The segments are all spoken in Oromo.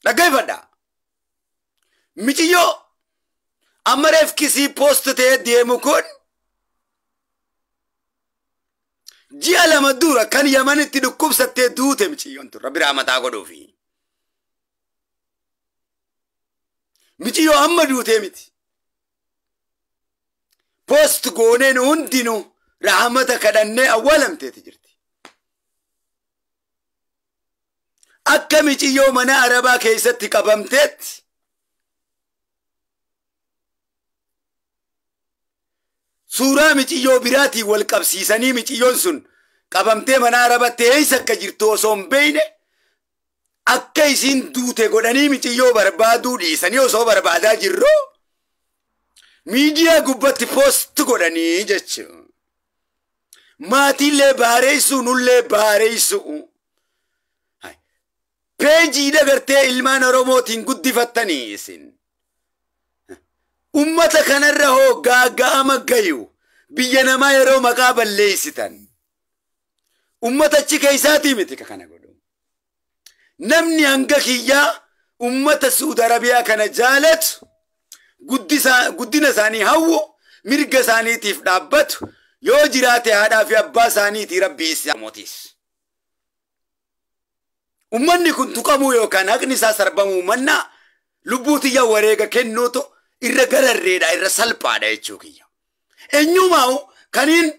Dhaggeeffadhaa. Miciyyoo amma reef kisii poost ta'ee deemu kun ji'a 2 dura kan Yamanitti dhukkubsattee duute miciyyoon tun rabbi rahmataa godhuufi. Miciyyoo amma duutee miti. Poost gooneen hundinuu rahmata kadhannee awwaalamteeti jirti. Akka miciyyoo mana Arabaa keessatti qabamteetti suuraa miciyyoo biraatiin wal qabsiisanii miciyyoon sun qabamtee mana Arabatti eessa akka jirtu osoo hin beekne akka isiin duute godhanii miciyyoo barbaaduu dhiisanii osoo barbaadaa jirru miidiyaa gubbatti poost godhanii jechuudha. Maatiillee baareessuu nullee baareessuu. Peejii dagartee ilmaan Oromootiin guddifattanii isin. Ummata kanarra hoo gaaga'ama gayu biyya namaa yeroo maqaa balleessitan. Ummata achi keessaatii miti kana godhu. Namni hanga kiyyaa ummata Suudi Arabiyaa kana jaalatu guddina isaanii hawwu mirga isaaniitiif dhaabbatu yoo jiraate haadhaa fi abbaa isaaniitii rabbii isaa mootiis. Ummanni kun tuqamuu yookaan haqni isaa sarbamuu mannaa lubbuu tiyya wareega kennuutu irra gararreedha irra salphaadha jechuu kiyya. Eenyumaa'u kaniin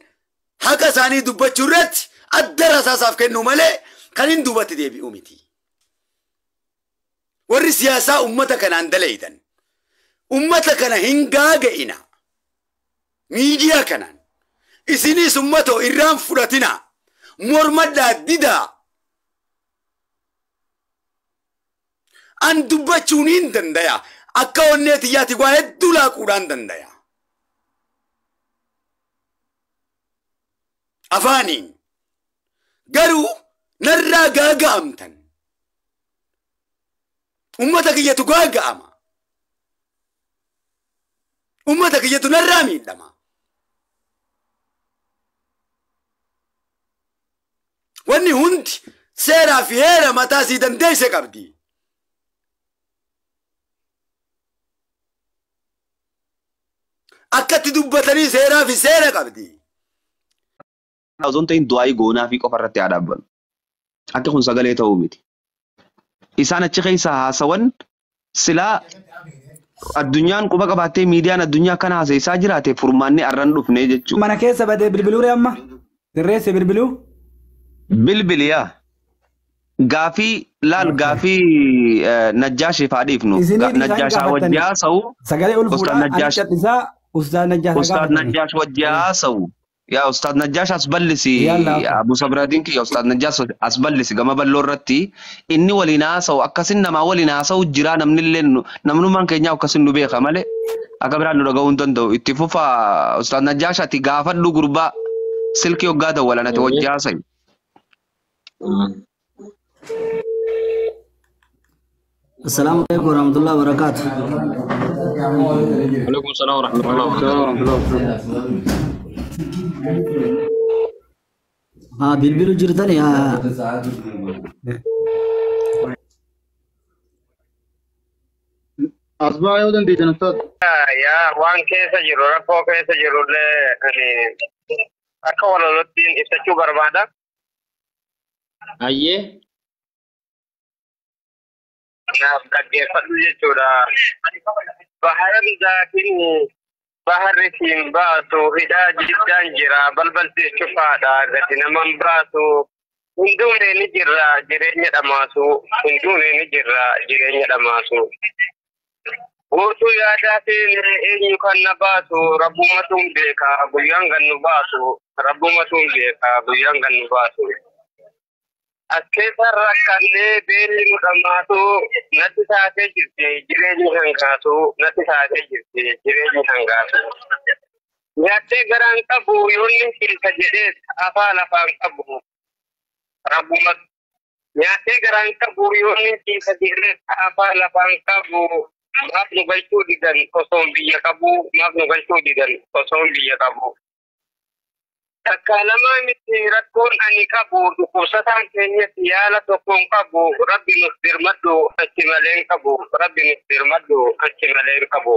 haqa isaanii dubbachuu irratti adda rasaasaaf kennuu malee kaniin duubatti deebi'uu miti. Warri siyaasaa ummata kanaan dalayitan ummata kana hin gaaga'ina miidiyaa kanaan isinis ummatoo irraan fudhatina mormadhaa didaa. An dubbachuun hin dandaya. Akka onnee xiyyaatti waa hedduu laaquudhaan dandaya. Afaaniin garuu narraa gaaga'amtan. Ummata kiyyatu gaaga'ama. Ummata kiyyatu narraa miidhama. Wanni hundi seeraa fi heera mataa sii dandeesse qabdi. Akkatti dubbatanii seeraa fi seera qabdi. Osoo hin ta'in du'aayii goonaa fi qofa irratti haa dhaabbannu. Akka kun sagalee ta'uu miti. Isaan achi keessa haasawan silaa addunyaan quba qabaattee miidiyaan addunyaa kana haasa'isaa jiraate furmaanni arran dhufnee jechuudha. Mana keessa badee bilbiluu ree amma? Sirreesse bilbiluu? Bilbiliyaa. Gaafii laal gaafii Najjaashiif haa dhiifnu. Najjaashaa wajji haasa'u. Sagalee ol fuudhaa ani callisaa Ustaaz Najjaash Ustaaz Najjaash wajji haasa'u. Yaa Ustaaz Najjaash as ballisi. Abu Sabradiin kiyya Ustaaz Najjaash as ballisi gama bal'oo irratti inni waliin haasa'u akkasin namaa waliin haasa'u jira namnillee namnummaan keenya akkasin nu beeka malee akka biraan nu dhaga'uu hin danda'u. Itti fufa Ustaaz Najjaash ati gaafadhu gurbaa silkii hoggaa dawwalan ati wajji haasa'i. Assalamu alaikum warahmatullahi wabarakatuh. Waalaikum salam warahmatullahi wabarakatuh. Ha bilbilu jirtani ha. Asbaa yoo dandeessan ustaad. Yaa waan keessa jiru rakkoo keessa jirullee ani akka walalottiin ibsachuu barbaada. Ayyee. Naaf dhaggeeffadhu jechuudha. Baharan daakin baharri siin baasu hidhaa jiddaan jira balbalti cufaadha gadi naman baasu hunduunee ni jirra jireenya dhamaasu hunduunee ni jirra jireenya dhamaasu. Guutuu yaadaatiin eenyu kan na baasu rabbumatuun beeka guyyaan kan nu baasu rabbumatuun beeka guyyaan kan nu baasu. As keessa rakkannee beelli nu dhammaatu natti taatee jirti jireenyi hangaatu natti taatee jirti jireenyi hangaatu. Nyaattee garaan qabu yoonni keessa jedhees afaan afaan qabu rabbuma. Nyaattee garaan qabu yoonni keessa jedhees afaan afaan qabu maaf nu galchuu didan osoon biyya qabu maaf nu galchuu didan osoon biyya qabu. Takka lamaa miti rakkoon ani qabu dhukkubsataan keenyatti yaala tokkoon qabu rabbi nuuf dirmadhu achi malee hin qabu rabbi nuuf dirmadhu achi malee hin qabu.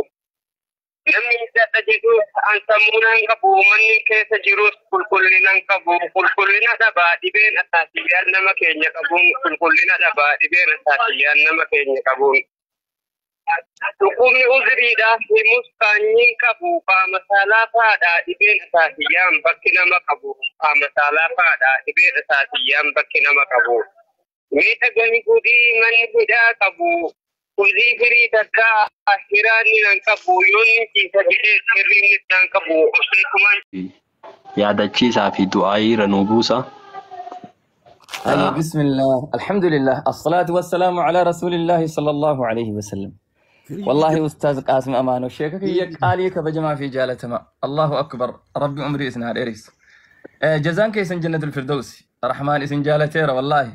Namni hidhadha jedhu an sammuuna hin qabu manni keessa jirus qulqullina hin qabu qulqullina dhabaa dhibeen asaasiyyaan nama keenya qabuun qulqullina dhabaa dhibeen asaasiyyaan nama keenya qabuun. Dhukkubni uzuriidhaaf himus qaanyiin qabu qaama saalaa faadha dhibeen asaasiyyaan bakki nama qabu qaama saalaa faadha dhibeen asaasiyyaan bakki nama qabu. Miidhagani gudii manni hidhaa qabu kuzii firii takka hiraanni nan qabu yoonni ciisa jedhee hirriinni nan qabu obseekumaan. Yaadachiisaa fi du'aayii irra nuu buusa. طيب بسم الله الحمد لله الصلاة والسلام على رسول الله صلى الله عليه وسلم. والله أستاذ قاسم أمانو شيخك هي قالي كبجمع في جالتما الله أكبر ربي عمري إسنار إريس جزان كيسن جنة الفردوس رحمن إسن جالتيرا والله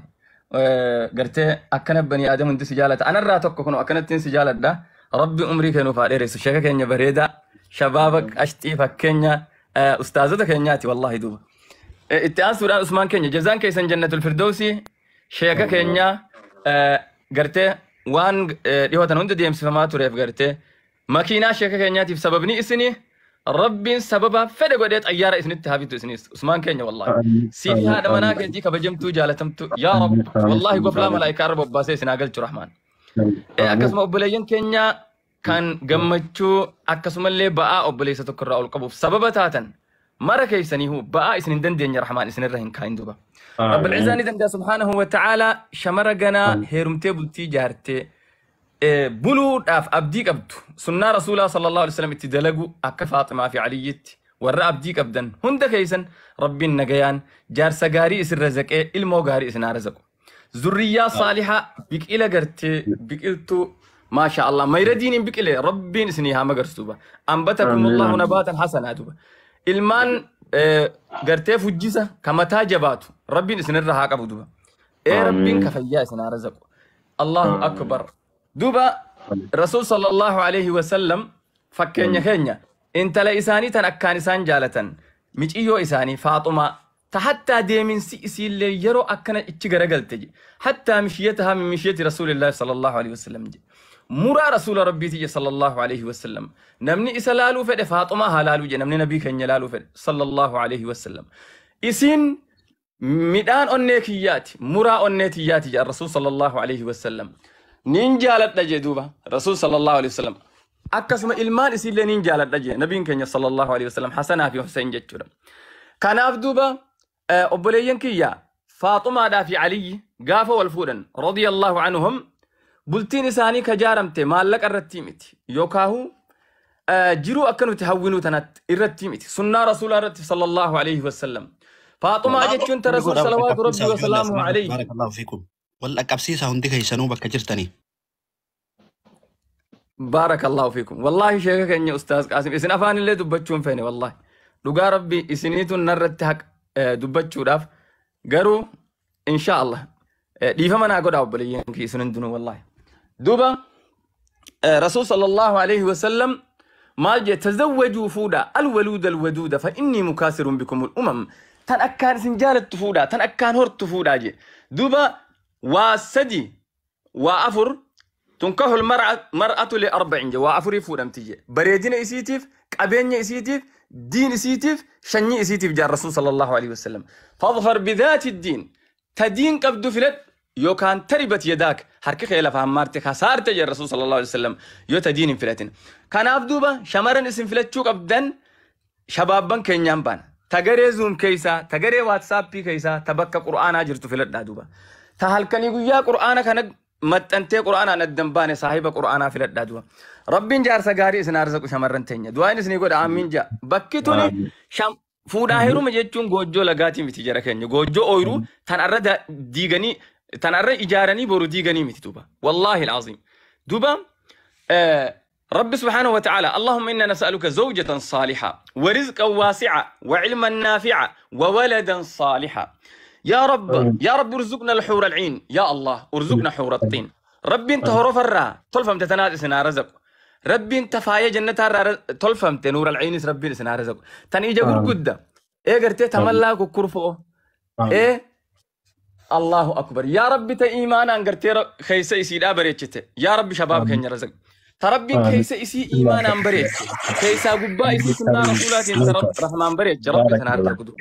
قرتي أكن بني آدم انت سجالت أنا الراتك كنو أكنت سجالت ده ربي عمري كانوا فاريس شيخك إني بريدة شبابك أشتي فكنيا أستاذتك إنياتي والله دوب itti aansuudhaan Usmaan keenya jazaan keessan jannatul firdoosi sheeka keenya gartee waan dhihootan hunda deemsifamaa tureef gartee makiinaa sheeka keenyaatiif sababni isini rabbiin sababa fedhe godhee xayyaara isinitti haa bitu isinis Usmaan keenya wallahi siif haadha manaa keetii kabajamtuu jaalatamtu yaa rab wallahi goflaa malaayikaa irra bobbaasee isin haa galchu rahmaan. Akkasuma obboleeyyan keenya kan gammachuu akkasumallee ba'aa obboleessa tokko irraa ol qabuuf sababa taatan mara keeysaniihu ba'aa isin hin dandeenye rahmaan isinirra hin kaa'in duba. Rabbil Izzaan ni danda'a subhaanahu wa ta'ala shamara ganaa heerumtee bultii jaartee buluudhaaf abdii qabdu sunnaa rasuulaa sallallahu alaihi wasallam itti dalagu akka Faaximaa fi Aliyyitti warra abdii qabdan hunda keeysan rabbiin nagayaan jaarsa gaarii isin razaqee ilmoo gaarii isin haa razaqu. Zurriyyaa saalihaa biqila gartee biqiltuu ما شاء الله ما يردين بقلة ربين سنيها ما قرصوبة أنبتكم الله نباتا حسنا دوبا ilmaan gartee fujjisa ka mataa jabaatu rabbiin isinirra haa qabu duba ee rabbiin ka fayyaa isin haa razaqu Allahu akbar duba rasuul sallallahu alaihi wasallam fakkeenya keenya intala isaanii tan akkaan isaan jaalatan miciyyoo isaanii Faaxumaa ta hattaa deeminsi isiillee yeroo akkana ichi garagalte je hattaa mishiyatahaa min mishiyati rasuulillahi sallallahu alaihi wasallam je muraa rasuula rabbiiti je sallallahu alaihi wasallam namni isa laaluu fedhe Faaxumaa haa laaluu je namni nabii keenya laaluu fedhe sallallahu alaihi wasallam isiin midhaan onnee kiyyaati muraa onnee tiyyaati je rasuul sallallahu alaihi wasallam nin jaaladha je duuba rasuul sallallahu alaihi wasallam akkasuma ilmaan isiillee nin jaaladha je nabiin keenya sallallahu alaihi wasallam Hasanaa fi Hussein jechuudha. Kanaaf duuba obboleeyyan kiyya Faaxumaadhaa fi Aliyyi gaafa wal fuudhan radiyallahu anhum bultiin isaanii ka jaaramte maallaqa irratti miti yookaahu jiruu akka nuti hawwinuu tanatti irratti miti sunnaa rasuulaa irratti sallallahu alaihi wasallam. Faaxumaa jechuun ta rasuul salawaatu rabbii wasalaamuhu alayhi. Barakallahu fiikum. Wal dhaqqabsiisaa hundi keessanuu bakka jirtanii. Barakallahu fiikum. Wallahi sheeka keenya Ustaaz Qaasim isin afaan illee dubbachuun feene wallahi. Dhugaa rabbii isiniitu narratti haq dubbachuudhaaf garuu insha Allah dhiifama naa godhaa obboleeyyan kiyya isin hundinuu wallahi. Duuba rasuul sallallahu alaihi wasallam maal jee tazawwajuu fuudhaa alwaluuda alwaduuda fa innii mukaasirun bikum al'umam tan akkaan isin jaalattu fuudhaa tan akkaan hortu fuudhaa jee. Duuba waa sadi waa afur tunkahu almar'atu li arba'in jee waa afurii fuudhamti jee bareedina isiitiif qabeenya isiitiif diin isiitiif shanyii isiitiif jaa rasuul sallallahu alaihi wasallam. Fadfar bidhaati diin ta diin qabdu filadhu yookaan taribat yadaak harki kee lafa hammaarte kasaarte jee rasuul sallallahu alaihi wasallam yoo ta diin hin filatin. Kanaaf duuba shamaran isin filachuu qabdan shabaabban keenyaan baana. Tagaree Zoom keessaa, tagaree WhatsAppii keessaa, ta bakka Qur'aanaa jirtu filadhaa duuba. Ta halkanii guyyaa Qur'aana kana maxxantee Qur'aanaan addan baane saahiba Qur'aanaa filadhaa duuba. Rabbiin jaarsa gaarii isin haa razaqu shamarran teenya. Du'aan isinii godha amiin ja'a. Bakki tuni fuudhaa heeruma jechuun goojjoo lagaatii miti jara keenya. Goojjoo ooyiruu tan arra diiganii tan arra ijaaranii boru diiganii miti duuba. Wallaahi al'aziim. Duuba رب سبحانه وتعالى اللهم إنا نسألك زوجة صالحة ورزقا واسعا وعلما نافعا وولدا صالحا. يا رب يا رب ارزقنا الحور العين يا الله ارزقنا حور الطين. ربي انت هروف الرا تلفم تتنادي سنا رزق. ربي انت فايا جنة تلفم تنور العين ربي سنا رزق. تنيجا قد Ee gartee tamallaa kukkurfoo. Ee Allahu akbar. Yaa Rabbi ta iimaanaan gartee keessa isiidhaa bareechite. Yaa Rabbi shabaab keenya razaq. Ta Rabbiin keessa isii iimaanaan bareeche. Keessaa gubbaa isii sunnaa rasuulaatiin ta rahmaan bareeche. Rabbi sana harka gudu.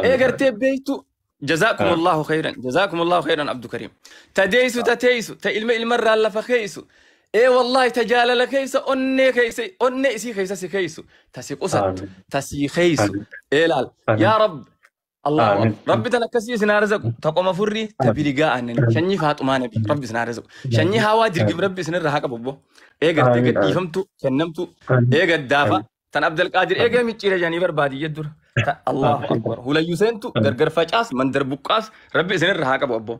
Ee gartee beektu جزاكم الله خيرا جزاكم الله خيرا عبد الكريم تديسو تتيسو تإلم المرة لفا خيسو اي والله تجالل كيس أني كيس أني إسي كيس سكيسو تسي قصد تسي خيسو إيه لال يا رب الله أكبر ربي تنكسي سنارزق تقوم فري تبلغا أنني شني فاطمة نبي ربي سنارزق شني هوا درجم ربي سنرها كببو إيه قد قد فهمتو شنمتو إيه قد دافع تن عبد القادر إيه قام يتشير جاني بربادي يدور الله أكبر هو لا يسنتو غرغر فجاس مندر بقاس ربي سنرها كببو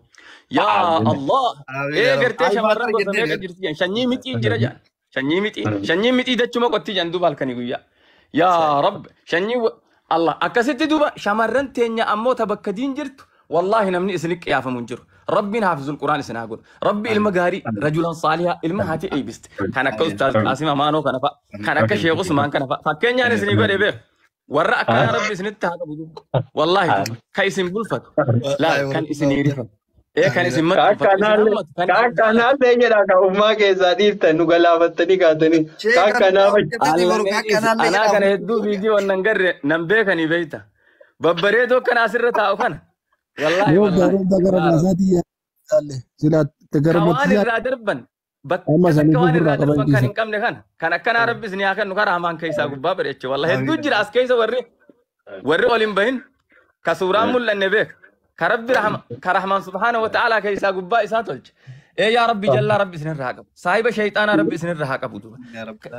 يا الله إيه قرتي شمرة قسمك جرتي شني متي جرجان شني متي شني متي دچما قتي جندو بالكني گویا يا رب شني الله أكست دوبا شمرن تينيا أمو تبكدين جرت والله نمني إسنك يا فمنجر ربي حافظ القرآن سناقول ربي المجاري رجلا صالحا المهاتي أي بست كان أستاذ قاسم أمانو كان فا كان كشيخ عثمان كان فا فكين يعني سنقول إيه ورا كان ربي سنتها والله كايسن بلفت لا كان إسنيري إيه كان اسم كان بيجرا كأمة كزاديف تنو قلابتني كاتني كان أنا كان هدو فيديو وننقر نبيكني بيتا ببريدو كان أسرة تاوكنا والله والله كوان الرادربن كوان الرادربن كان كم نكان كان كان عرب بسني آخر نكار همان كيسا قبا بريتش والله هدو جرا أس كيسا وري وري أولين بين كسورام مول النبي كرب رحم كرحمن سبحانه وتعالى كيسا قبا إساتولج إيه يا ربي جل ربي سنين رهاقب صاحب الشيطان ربي سنين رهاقب دوبا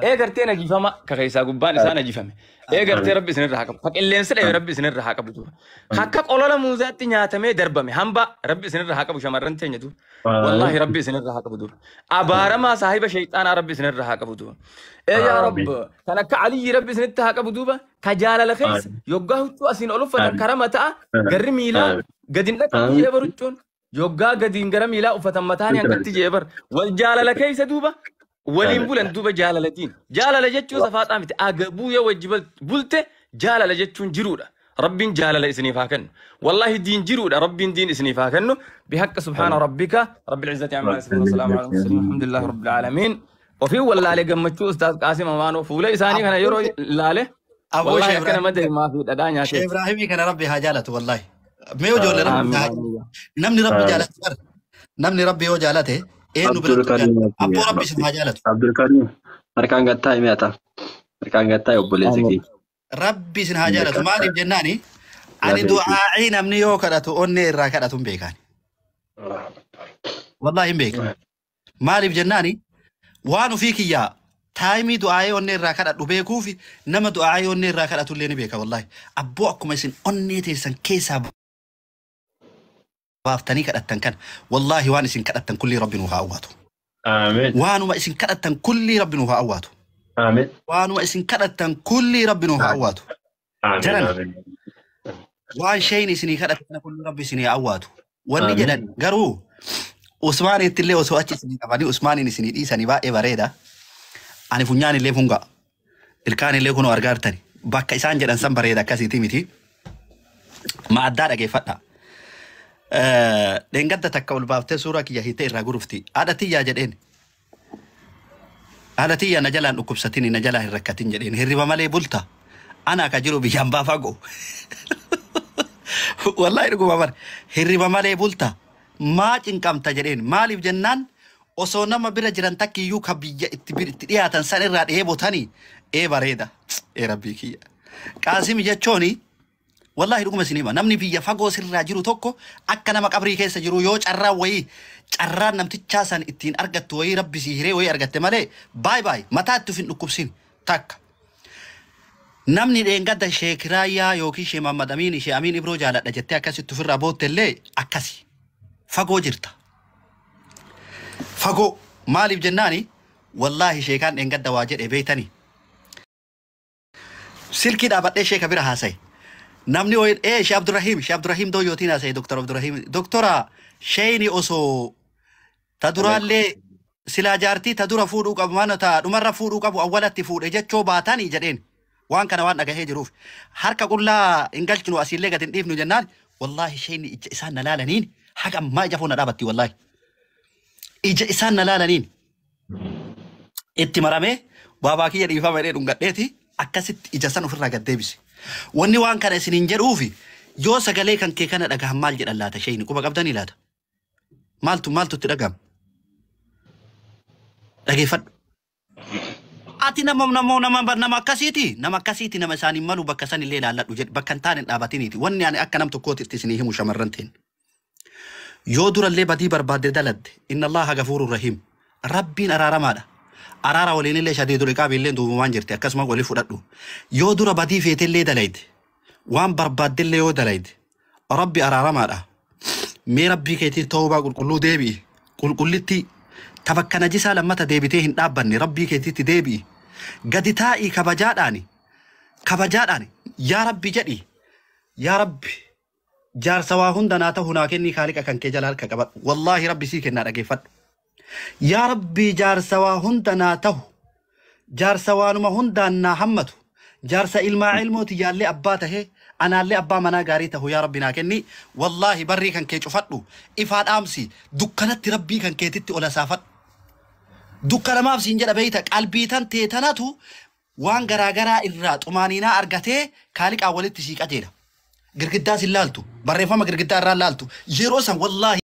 إيه قرتي نجيفما كيسا قبا نسان نجيفما إيه قرتي ربي سنين رهاقب فك اللي نسل إيه ربي سنين رهاقب دوبا حقق أولا موزات نياتمي دربمي همبا ربي سنين رهاقب شمرن تيني دوبا والله ربي سنين رهاقب دوبا أبارما صاحب الشيطان ربي سنين رهاقب دوبا إيه يا رب تنك علي ربي سنين تهاقب دوبا كجال الخيس يوجاه تو أسين ألوفة كرامة قرمي لا قدين لك يبرجون يوجا قدين قرمي لا وفتمتاني أن تجيبر والجال لكيس دوبا ولين بولن دوبا جال لدين جال لجتشو صفات أمت أجبويا وجبل بولته جال لجتشون جرورة ربين جال لإسني فاكن والله دين جرورة ربين دين إسني فاكنه بحق سبحان ربك رب العزة عما يصفون والسلام على المرسلين الحمد لله رب العالمين وفي والله لجمتشو أستاذ قاسم أمانو فولا إساني كان يرو لاله والله كان ما أدري ما في أداني شيخ إبراهيم كان ربي هجالته والله ما يوجد ربي نمني ربي جالته نمني ربي هو جالته إيه نبرة أبو ربي شو هجالته عبد الكريم أركان قتاي ميتا أركان قتاي أبو ربي سن هجالته ما لي جناني أنا دعائي نمني يو كراتو أني راكراتو بيكاني والله بيك ما لي جناني وانو فيك يا تايمي دعائي أني راكراتو بيكوفي نما دعائي أني راكراتو اللي بيكا والله أبو أكو مسن أني تيسن كيسا بافتني كرتن كان والله وان اسن كرتن كل ربي نوها أواتو آمين وانو ما اسن كرتن كل ربي نوها أواتو آمين وانو ما اسن كرتن كل ربي نوها أواتو آمين آمين وان شيء اسني كرتن كل ربي سني أواتو واني جدن قرو عثمان يتلي وسواتش سني كماني عثمان نسني دي سني با إبريدا أنا فنيان اللي فونغا الكان اللي كانوا أرجعتني بق إنسان جدًا سام بريدا كاسي تيمتي ما أدار كيف فتا لينقد تكول بافتي سورة كي يهيتي الرجورفتي هذا تيا جدين هذا تيا نجلا نكوبستيني نجلا الركتين جدين هربا مالي بولتا أنا كجرو بيجامبا فاجو والله رجوا بار هربا مالي بولتا ما إنكم تجرين مالي بجنان osoo nama bira jiran takkiyyuu ka biyya itti dhiyaatan san irraa dheebotanii ee bareeda ee rabbii kiyya Qaasim jechuun wallahi dhuguma isin hima namni biyya fagoo sirraa jiru tokko akka nama qabrii keessa jiru yoo carraa wayii carraan namtichaa san ittiin argattu wayii rabbi si hiree wayii argatte malee baay baay mataatti of hin dhukkubsin takka. Namni dheengadda Sheek Raayyaa yookiin Sheek Mahammad Amiin Sheek Amiin Ibroo jaaladha jettee akkasitti ofirraa bootte illee akkasi fagoo jirta. Fagoo maaliif jennaani wallaahi sheekaan dheengadda waa jedhe beeytanii. Silkii dhaabadhee sheeka bira haasaye. Namni wayii Sheek Abdurrahiim Sheek Abdurrahiim Dooyyootiin haasaye Doktor Abdurrahiim Doktora sheeyni osoo ta duraallee silaa jaartii ta dura fuudhuu qabu maana ta dhumarra fuudhuu qabu awwalatti fuudhe jechoo baatanii jedheen. Waan kana waan dhagahee jiruuf harka qullaa hin galchinu asiillee gad hin dhiifnu jennaan wallaahi isheen ija isaan na laalaniin haga ammaa ija foon na dhaabatti wallaahi. Ija isaan na laalaniin itti maramee baabaa kiyya dhiifama jedhee dhungadheeti akkasitti ija san ofirraa gad deebise. Wanni waan kana isiniin jedhuufi yoo sagalee kan kee kana dhagahan maal jedhan laata isheen quba qabdanii laata? Maaltu maaltu itti dhagahama? Dhageeffadhu. Ati nama nama nama nama akkasiiti nama akkasiiti nama isaaniin malu bakka san illee ilaalladhu jedhi bakka hin taane hin dhaabatiniiti. Wanni ani akka nam tokkootti itti isinii himu shamarran teen. Yoo durallee badii barbaadde daladde inna Allaha gafuurun rahiim. Rabbiin araaramaadha. Araara waliinillee shadiidul iqaabiillee duubumaan jirti akkasuma walii fudhadhu. Yoo dura badii feetellee dalayde waan barbaaddellee yoo dalayde Rabbi araaramaadha. Mee Rabbii keetii tawbaa qulqulluu deebi'i. Qulqullitti tabakka najisaa lammata deebitee hin dhaabbanne Rabbii keetiitti deebi'i. Gadi taa'ii kabajaadhaani kabajaadhaani yaa Rabbi jedhi yaa Rabbi jaarsa waa hunda naa ta'u naa kennii kaaliqa kan kee jala harka qabadhu. Wallaahi Rabbi sii kennaa dhageeffadhu. Yaa Rabbi jaarsa waa hunda naa ta'u jaarsa waanuma hundaan naa hammatu jaarsa ilmaa ilmooti yaallee abbaa tahee anaallee abbaa manaa gaarii tahu yaa Rabbi naa kenni. Wallaahi barrii kan kee cufadhu ifaa dhaamsi dukkanatti Rabbii kan keetitti ol asaafadhu. Dukkanamaaf siin jedha beeyta qalbii tan tee tanatu waan garaagaraa irraa xumaaniinaa argatee kaaliqaa walitti sii qajeela. Girgiddaa sin laaltu barreeffama girgiddaa irraa laaltu yeroo san wallaahi.